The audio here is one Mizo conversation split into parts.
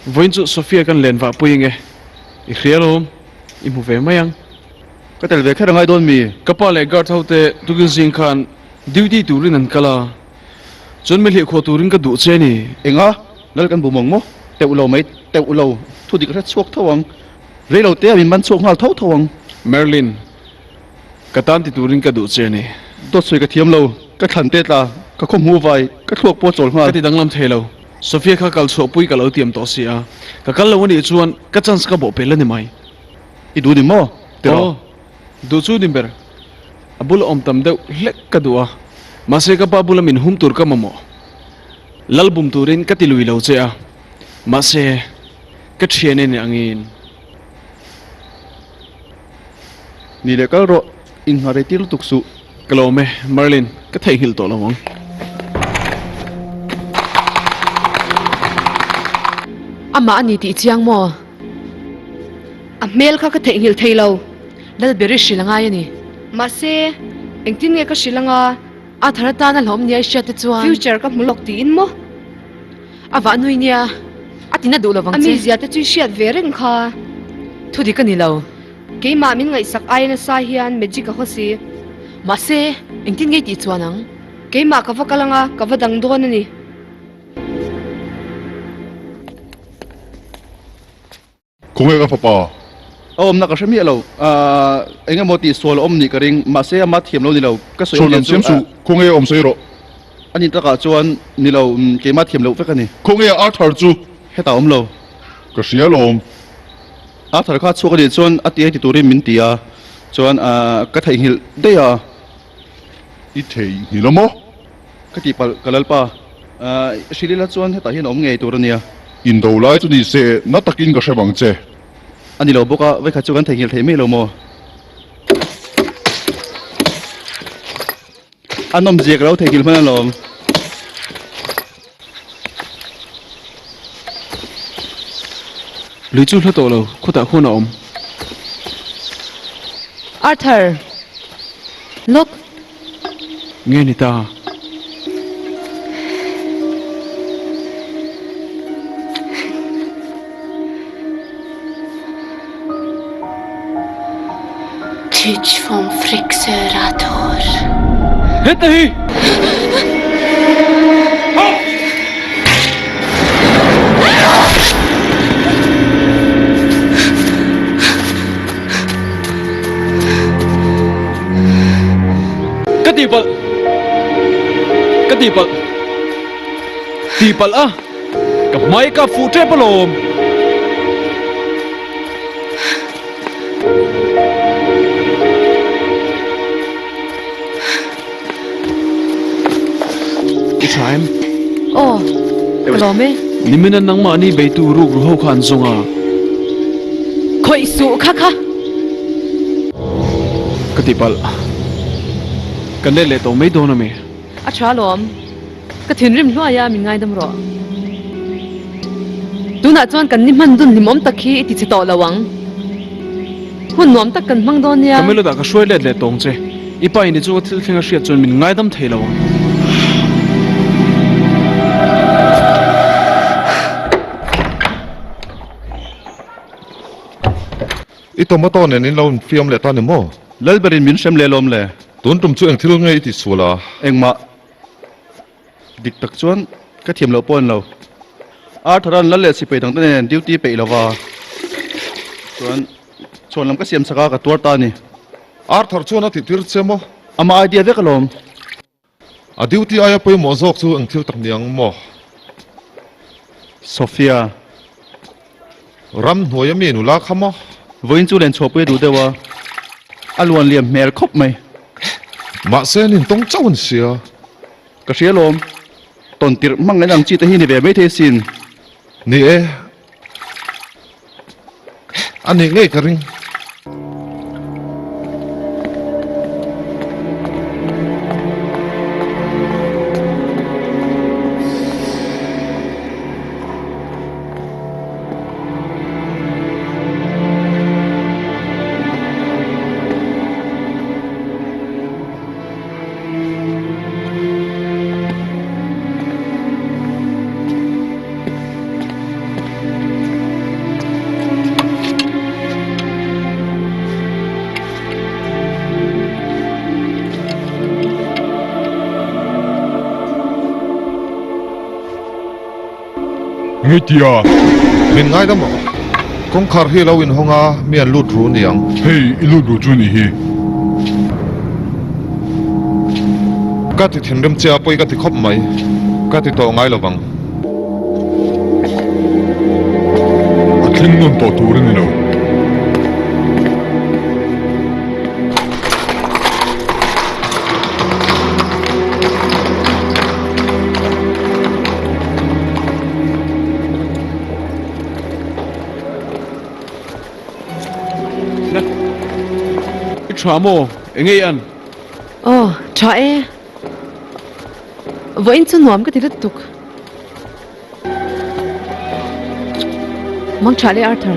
Vawiin chu Sophia kan len vah pui nge? I hria alawm, i hmu ve mai ang. Ka tel ve kher a ngai dawn mi? Ka pa leh guard ho te tukin zing khan duty turin an kal a, chuan mi hlihkhuah turin ka duh che a ni. Enga? Lal kan bum ang maw? Teuh lo mai, teuh lo. Thu dik hre chhuak tho ang. Rei lo te a min man chhuak nghal tho tho ang. Merlin, ka tan ti turin ka duh che a ni. Dawt sawi ka thiam lo, ka thlan te tla, ka khaw hmu vai, ka thluak pawh chawl nghal. Ka ti danglam thei lo. Sophia kha kal chhuahpui ka lo tiam tawh si a, ka kal lo a nih chuan ka chance ka bawh pel a ni mai. I duh ni maw? Tiraw? Aw, duh chu ni ber. A bula awm tam deuh hlek ka duh a, mahse ka pa bula min hum tur ka mamawh. Lal bum turin ka ti lui lo che a, mahse ka thian en angin. Ni leh kal rawh, inngha rei tir lutuk suh. Ka lawm e, Merlin, ka theihnghilh tawh lo ang. Amah a ni tih chiang maw? A hmel kha ka theihnghilh thei lo. Lalberi hrilh a ngai a ni. Mahse, engtin nge ka hrilh anga? A thar atan a hlawm nia i hriat te chuan. Future ka hmu lawk tiin maw? A vah nui nia, a tina duh lovang che. A mizia te chu i hriat ve reng kha. Thu dik a ni lo. Keimah min ngaihsak ai nasa hian magic a haw si. Mahse, engtin nge i tih chuan ang? Keimah ka va kal anga, ka va dang dawn a ni. Khawnge ka fapa? A awmna ka hre miah lo. Ahh eng emaw tih sual a awm nih ka ring. Mahse ama thiam lo ni lo. Ka sawi awmzia chu. Chhuan lam siam suh. Khawnge a awm sawi rawh. A ni takah chuan ni lo. Keimah thiam loh vek a ni. Khawnge Arthur chu? Hetah a awm lo. Ka hria alawm. Arthur kha chhuak a nih chuan a ti a ti turin min ti a. Chuan ahh ka theihnghilh daih a. I theihnghilh a maw? Ka tihpalh ka lalpa. Ahh hrilh ila chuan hetah hian a awm ngei tur a nia. Indo lai chu ni se na takin ka hre vang che. A ni lo bawk a, vawikhat chu kan theihnghilh thei mai lo maw? A nawmzia ka lo theihnghilh hman alawm. Lui chu hla tawh lo, khawtah khuan a awm. Arthur! Look! Nge ni ta? Heta hi! Ka tihpalh! Ka tihpalh! Tihpalh a! Ka hmai ka fuh tep alawm! I tha em? Aw, ka lawm e. Nimina nangmahni beitu rukru ho kha an zawng a. Khawih suh kha kha. Ka ti palh. Kan let leh tawh mai dawn a mi? A tha alawm. Ka thinrim hluai a, min ngaidam rawh. Tunah chuan kan ni hman dun hlimawm tak hi i ti chhe tawh lo ang. Hun nuam tak kan hmang dawn nia. Camelo-ah ka hruai let leh tawng che. I pa in i chunga thil thleng a hriat chuan min ngaidam thei lo ang. I tomato nen in lo infiam leh ta ni maw? Lalberin min hrem leh lawm le. Tun tum chu eng thil nge i tihsual a? Engmah. Dik tak chuan ka thiam loh pawh a ni lo. Arthur-a'n lal leh sipai dangte nen duty peih lova chuan chhuan lam ka siam chak a, ka tuar ta a ni. Arthur chuan a tihtir che maw? Amah idea vek alawm. A duty aia pawimawh zawk chu eng thil tak ni ang maw? Sophia. Ram hnuaia mi nula kha maw? Vawiin chu len chhuahpui a duh deuh a, a luan liam hmel khawp mai. Mahse nin tawng chauh an sia. Ka hria lawm, tawn tirh hmang ngaih ang chi te hi ni ve maithei sin. Ni e, a nih ngei ka ring. Ngeitia. Min ngaidam rawh. Kawngkhar hi lo inhawng a, mi an lut ru niang. Hei, i lut ru chu nih hi. Ka ti thinrim che a, pawi ka ti khawp mai. Ka ti tawh ngai lovang. A thleng nawn tawh tur a ni lo. I tha maw? Enge i an? Aw, tha e. Vawiin chu nuam ka ti lutuk. Mang tha le Arthur.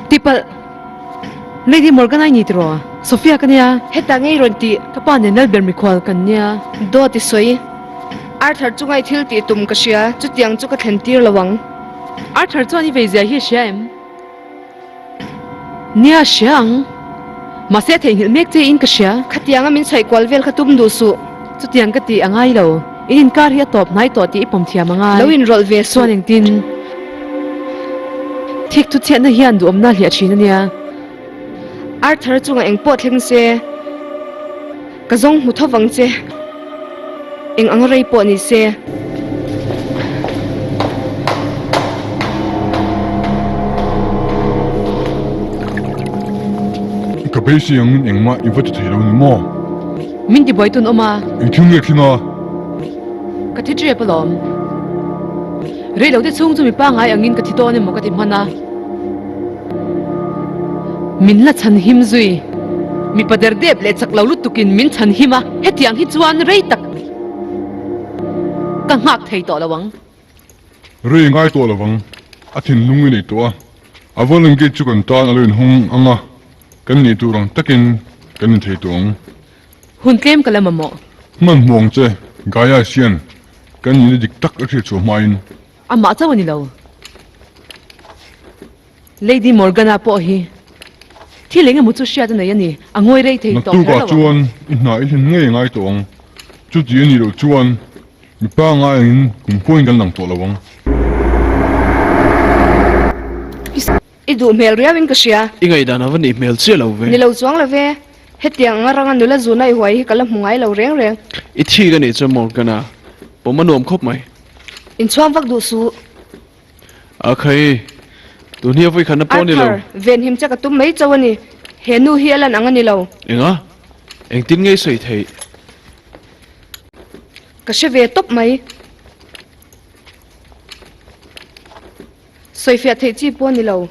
Tipalh. Lady Morgan ai ni tiraw? Sophia ka nia. Heta ngei rawn tih. Ka pa nen Lalber mikhual kan nia. Dawt i sawi. Arthur chunga i thil tih tum ka hria, chutiang chu ka thlen tir lo ang. Arthur chuan i veizia hi a hria em? Nia, hria ang. Mahse a theihnghilh mek che in ka hria. Khatianga min chhaih kual vel kha tum duh suh. Chutiang ka tih a ngai lo. In inkar hi a tawp hnai tawh tih i pawm thiam a ngai. Lo inrawlh ve suh. Chuan engtin? Thik thu chhiatna hian duhawmna hliah thin a nia. Arthur chungah engpawh thleng se. Ka zawng hmu tho vang che. Eng ang rei pawh ni se. Ka beisei angin engmah i va ti thei lo ni maw? Min ti buai tun awm a. Eng thil nge thleng a? Ka thi ṭep alawm. Rei lo te chhung chu mi pangngai angin ka thi dawn emaw ka ti hman a. Min la chhan him zui. Mipa der dep leh chak lo lutukin min chhan him a, hetiang hi chuan rei tak ka nghak thei tawh lo ang. Rei ngai tawh lo ang, a thinlung i nei tawh a, a Volun Gate chu kan tan a lo inhawng ang a, kan nih tur ang takin kan inthei tawh ang. Hun tlem ka la mamawh. Hmanhmawh ang che, Gaius hian kan nihna dik tak a hriatchhuah hmain. Amah chauh a ni lo. Lady Morgana pawh hi thil eng emaw chu hriat a nei a ni, a ngawi rei thei tawh kher Naktukah lo ang. chuan i hna i hlen ngei ngai tawh ang. Chuti a nih loh chuan mipa ngai angin kum khuain kan lang tawh lo ang. I duh hmel riauin ka hria. I ngaihdan a va nih hmel chiah lo ve. Ni lo chuang lo ve. Hetiang anga ranga nula zuna i huai hi ka la hmu ngai lo reng reng. I thik a nih chuan Morgana pawm a nuam khawp mai. Inchhuang vak duh suh. A khai, tun hi a vawikhatna pawh a ni lo. Arthur, venhim che ka tum mai chauh a ni. He nu hi a lan ang a ni lo. Enga? Engtin nge i sawi theih? Ka hre ve tawp mai. Sawifiah theih chi pawh a ni lo.